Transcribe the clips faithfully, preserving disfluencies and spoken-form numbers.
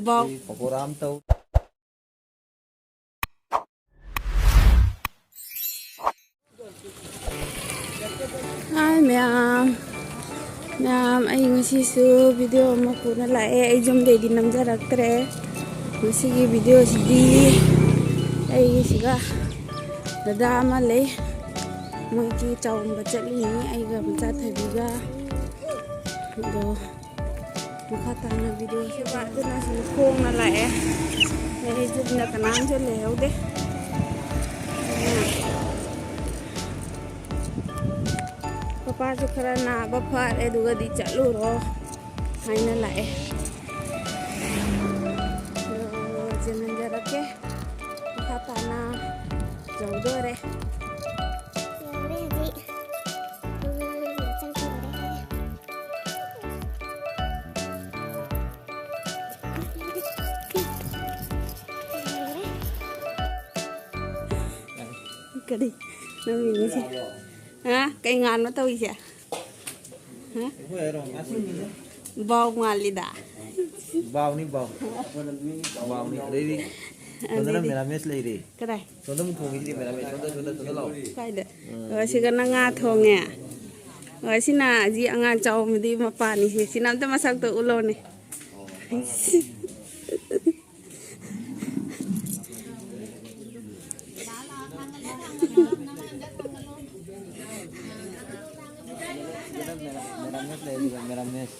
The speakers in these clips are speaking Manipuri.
ꯕꯥꯎ꯫ ꯄꯀꯣꯔꯥ ꯑꯃ ꯇꯧ꯫ ꯍꯥꯏ ꯃꯌꯥꯝ, ꯃꯌꯥꯝ, ꯑꯩ ꯉꯁꯤꯁꯨ ꯚꯤꯗꯤꯑꯣ ꯑꯃ ꯄꯨꯅ ꯂꯥꯛꯑꯦ꯫ ꯑꯩ ꯌꯨꯝꯗꯩꯗꯤ ꯅꯝꯖꯔꯛꯇ꯭ꯔꯦ꯫ ꯉꯁꯤꯒꯤ ꯚꯤꯗꯤꯑꯣꯁꯤꯗꯤ ꯑꯩꯒꯤꯁꯤꯒ ꯗꯗꯥ ꯑꯃ ꯂꯩ, ꯃꯣꯏꯒꯤ ꯆꯥꯎꯝꯕ ꯆꯠꯂꯤꯅꯤ ꯑꯩꯒ ꯃꯆꯥ ꯊꯣꯏꯕꯤꯒ꯫ ꯑꯗꯣ ꯃꯈꯥ ꯇꯥꯅ ꯚꯤꯗꯤꯑꯣꯁꯦ ꯄꯥꯛꯇꯅ ꯁꯨꯝ ꯈꯣꯡꯅ ꯂꯥꯛꯑꯦ꯫ ꯑꯩ ꯌꯨꯝꯗ ꯀꯅꯥꯝꯁꯨ ꯂꯩꯍꯧꯗꯦ꯫ ꯑꯗꯨꯅ ꯄꯄꯥꯁꯨ ꯈꯔ ꯅꯥꯕ ꯐꯔꯦ, ꯑꯗꯨꯒꯗꯤ ꯆꯠꯂꯨꯔꯣ ꯍꯥꯏꯅ ꯂꯥꯛꯑꯦ꯫ ꯑꯗꯣ ꯆꯦꯟꯍꯟꯖꯔꯛꯀꯦ꯫ ꯃꯈꯥ ꯇꯥꯅ ꯌꯧꯗꯣꯔꯦ꯫ ꯌꯧꯔꯦ ꯍꯧꯖꯤꯛ꯫ ꯎꯝ, ꯆꯪꯁꯤꯜꯂꯨꯔꯦ꯫ ꯀꯔꯤ? ꯅꯪ ꯌꯦꯡꯉꯤꯁꯦ? ꯍꯥ? ꯀꯩ ꯉꯥꯅꯣ ꯇꯧꯔꯤꯁꯦ? ꯍꯥ? ꯕꯥꯎ ꯃꯥꯜꯂꯤꯗ꯫ ꯕꯥꯎꯅꯤ, ꯕꯥꯎ꯫ ꯕꯥꯎꯅꯤ꯫ ꯑꯗꯩꯗꯤ ꯁꯣꯝꯗꯅ ꯑꯗꯩꯗꯤ ꯃꯦꯔꯥꯃꯦꯁ ꯂꯩꯔꯦ꯫ ꯀꯗꯥꯏ? ꯁꯣꯝꯗ ꯑꯃꯨꯛ ꯊꯣꯡꯈꯤꯁꯤꯗꯤ ꯃꯦꯔꯥꯃꯦꯁ꯫ ꯁꯣꯝꯗ, ꯁꯣꯝꯗ, ꯁꯣꯝꯗ ꯂꯥꯛꯑꯣ꯫ ꯀꯥꯏꯗ? ꯎꯝ꯫ ꯑꯣ, ꯁꯤꯒ ꯅꯪ ꯉꯥ ꯊꯣꯡꯉꯦ? ꯑꯣ, ꯁꯤꯅ ꯍꯧꯖꯤꯛ ꯑꯉꯥꯡ ꯆꯥꯎꯕꯗꯤ ꯃꯄꯥꯅꯤ꯫ ꯁꯤ, ꯁꯤꯅ ꯑꯝꯇ ꯃꯁꯛꯇꯣ ꯎꯠꯂꯣꯅꯦ꯫ ꯃꯦꯔꯥꯃꯦꯁ ꯂꯩꯔꯤꯕ, ꯃꯦꯔꯥꯃꯦꯁ꯫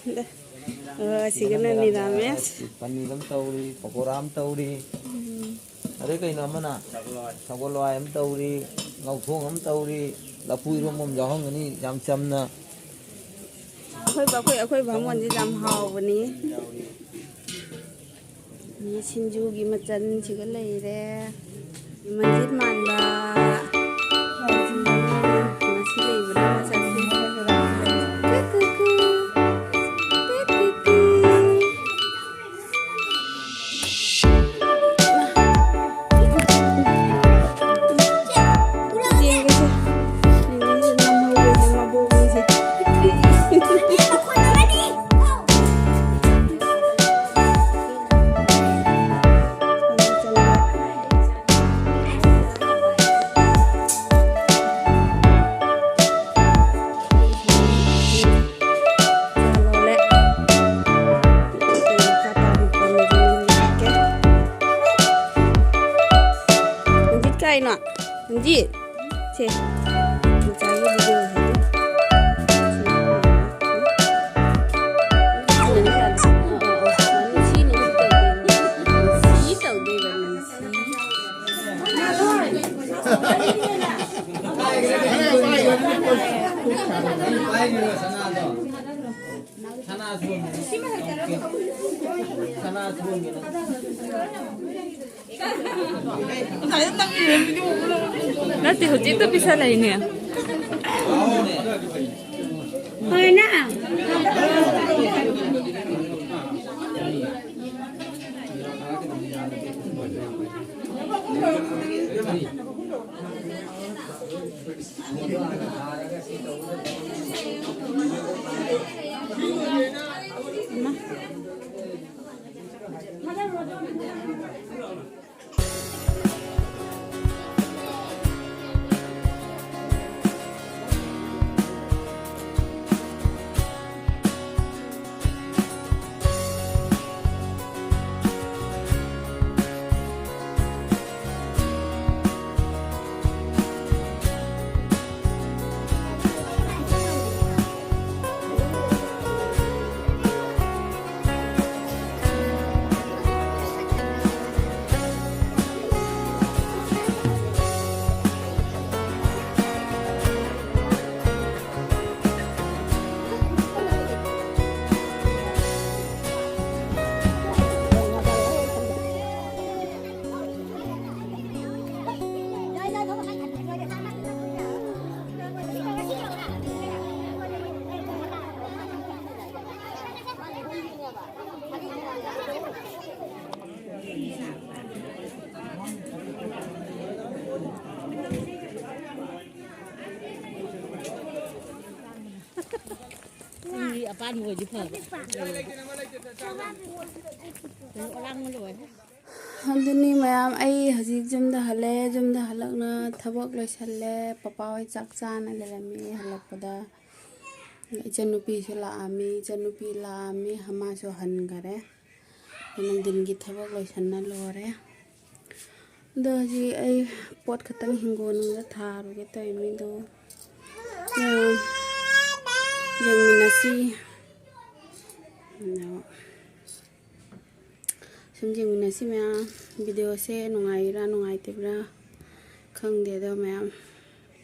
ꯑꯣ, ꯁꯤꯒꯅ ꯃꯦꯔꯥꯃꯦꯁ꯫ ꯄꯅꯤꯔ ꯑꯃ ꯇꯧꯔꯤ, ꯄꯀꯣꯔꯥ ꯑꯃ ꯇꯧꯔꯤ꯫ ꯎꯝ꯫ ꯑꯗꯩ ꯀꯩꯅꯣ ꯑꯃꯅ? ꯁꯒꯣꯜ ꯍꯋꯥꯏ ꯑꯃ ꯇꯧꯔꯤ, ꯉꯧꯊꯣꯡ ꯑꯃ ꯇꯧꯔꯤ, ꯂꯐꯨ ꯏꯔꯣꯝꯕ ꯑꯃ ꯌꯥꯎꯔꯝꯒꯅꯤ, ꯌꯥꯝ ꯆꯝꯅ꯫ ꯑꯩꯈꯣꯏ ꯕꯥ-, ꯑꯩꯈꯣꯏ, ꯑꯩꯈꯣꯏ ꯕꯥꯃꯣꯟꯗꯤ ꯌꯥꯝ ꯍꯥꯎꯕꯅꯤ꯫ ꯃꯤ ꯁꯤꯡꯖꯨꯒꯤ ꯃꯆꯜꯁꯤꯒ ꯂꯩꯔꯦ꯫ ꯃꯟꯖꯤꯠ ꯃꯥꯟꯕ꯫ ꯉꯁꯤ ꯂꯩꯕꯅ ꯃꯆꯜꯁꯦ꯫ ꯀꯨ, ꯀꯨ, ꯀꯨ꯫ ꯀꯨ, ꯀꯨ, ꯀꯨ꯫ ꯁꯦ꯫ ꯃꯆꯥꯒꯤ ꯚꯤꯗꯤꯑꯣꯁꯦ꯫ ꯅꯠꯇꯦ, ꯍꯧꯖꯤꯛꯇ ꯄꯤꯁꯜꯂꯛꯏꯅꯦ꯫ ꯍꯣꯏꯅ꯫ ꯑꯄꯥꯟꯕ ꯑꯣꯏꯗꯤ ꯐꯕ꯫ ꯑꯗꯨꯅꯤ ꯃꯌꯥꯝ, ꯑꯩ ꯍꯧꯖꯤꯛ ꯌꯨꯝꯗ ꯍꯜꯂꯛꯑꯦ꯫ ꯌꯨꯝꯗ ꯍꯜꯂꯛꯅ ꯊꯕꯛ ꯂꯣꯏꯁꯜꯂꯦ꯫ ꯄꯄꯥ ꯍꯣꯏ ꯆꯥꯛ ꯆꯥꯅ ꯂꯩꯔꯝꯃꯤ꯫ ꯍꯜꯂꯛꯄꯗ ꯏꯆꯟꯅꯨꯄꯤꯁꯨ ꯂꯥꯛꯑꯝꯃꯤ꯫ ꯏꯆꯟꯅꯨꯄꯤ ꯂꯥꯛꯑꯝꯃꯤ, ꯃꯥꯁꯨ ꯍꯟꯈꯔꯦ꯫ ꯅꯨꯡꯊꯤꯟꯒꯤ ꯊꯕꯛ ꯂꯣꯏꯁꯟꯅ ꯂꯣꯏꯔꯦ꯫ ꯑꯗꯣ ꯍꯧꯖꯤꯛ ꯑꯩ ꯄꯣꯠ ꯈꯛꯇꯪ ꯍꯤꯡꯒꯣꯜ ꯅꯨꯡꯗ ꯊꯥꯔꯨꯒꯦ ꯇꯧꯔꯤꯅꯤ꯫ ꯑꯗꯣ, ꯑ, ꯌꯦꯡꯃꯤꯟꯅꯁꯤ꯫ ꯑꯗꯣ, ꯁꯨꯝ ꯌꯦꯡꯃꯤꯟꯅꯁꯤ ꯃꯌꯥꯝ꯫ ꯚꯤꯗꯤꯑꯣꯁꯦ ꯅꯨꯡꯉꯥꯏꯔꯤꯔꯥ ꯅꯨꯡꯉꯥꯏꯇꯕ꯭ꯔꯥ ꯈꯪꯗꯦ, ꯑꯗꯣ ꯃꯌꯥꯝ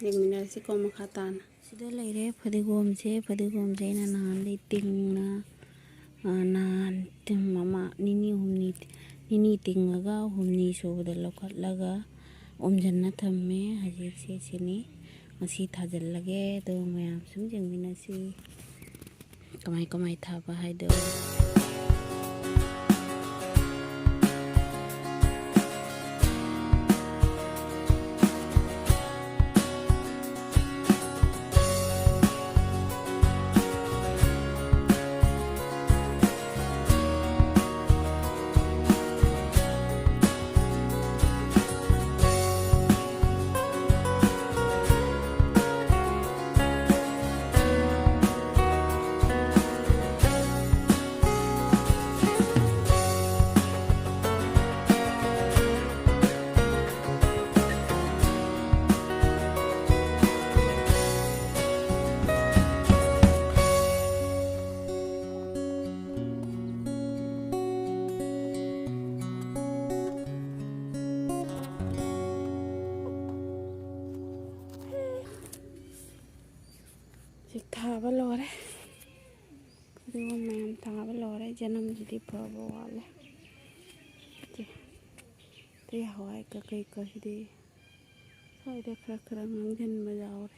ꯌꯦꯡꯃꯤꯟꯅꯔꯁꯤꯀꯣ ꯃꯈꯥ ꯇꯥꯅ꯫ ꯁꯤꯗ ꯂꯩꯔꯦ ꯐꯗꯤꯒꯣꯝꯁꯦ꯫ ꯐꯗꯤꯒꯣꯝꯁꯦ ꯑꯩꯅ ꯅꯍꯥꯟꯗꯩ ꯇꯤꯡꯅ, ꯑ, ꯅꯍꯥꯟ ꯇꯤꯡ ꯑꯃ ꯅꯤꯅꯤ ꯍꯨꯝꯅꯤ, ꯅꯤꯅꯤ ꯇꯤꯡꯉꯒ ꯍꯨꯝꯅꯤ ꯁꯨꯕꯗ ꯂꯧꯈꯠꯂꯒ ꯎꯝꯖꯟꯅ ꯊꯝꯃꯦ꯫ ꯍꯧꯖꯤꯛꯁꯦ ꯁꯤꯅꯤ꯫ ꯉꯁꯤ ꯊꯥꯖꯤꯜꯂꯒꯦ꯫ ꯑꯗꯣ ꯃꯌꯥꯝ ꯁꯨꯝ ꯌꯦꯡꯃꯤꯟꯅꯁꯤ꯫ ꯀꯃꯥꯏ ꯀꯃꯥꯏ ꯊꯥꯕ ꯍꯥꯏꯗꯣ꯫ ꯍꯧꯖꯤꯛ ꯊꯥꯕ ꯂꯣꯏꯔꯦ꯫ ꯑꯗꯨꯒ ꯃꯌꯥꯝ ꯊꯥꯕ ꯂꯣꯏꯔꯦ꯫ ꯖꯅꯝꯁꯤꯗꯤ ꯐꯕ ꯋꯥꯠꯂꯦ꯫ ꯁꯤ, ꯁꯤ ꯍꯋꯥꯏ ꯀꯀꯩ ꯀꯁꯤꯗꯤ ꯁ꯭ꯋꯥꯏꯗ ꯈꯔ ꯈꯔ ꯉꯥꯡꯁꯤꯟꯕ ꯌꯥꯎꯔꯦ꯫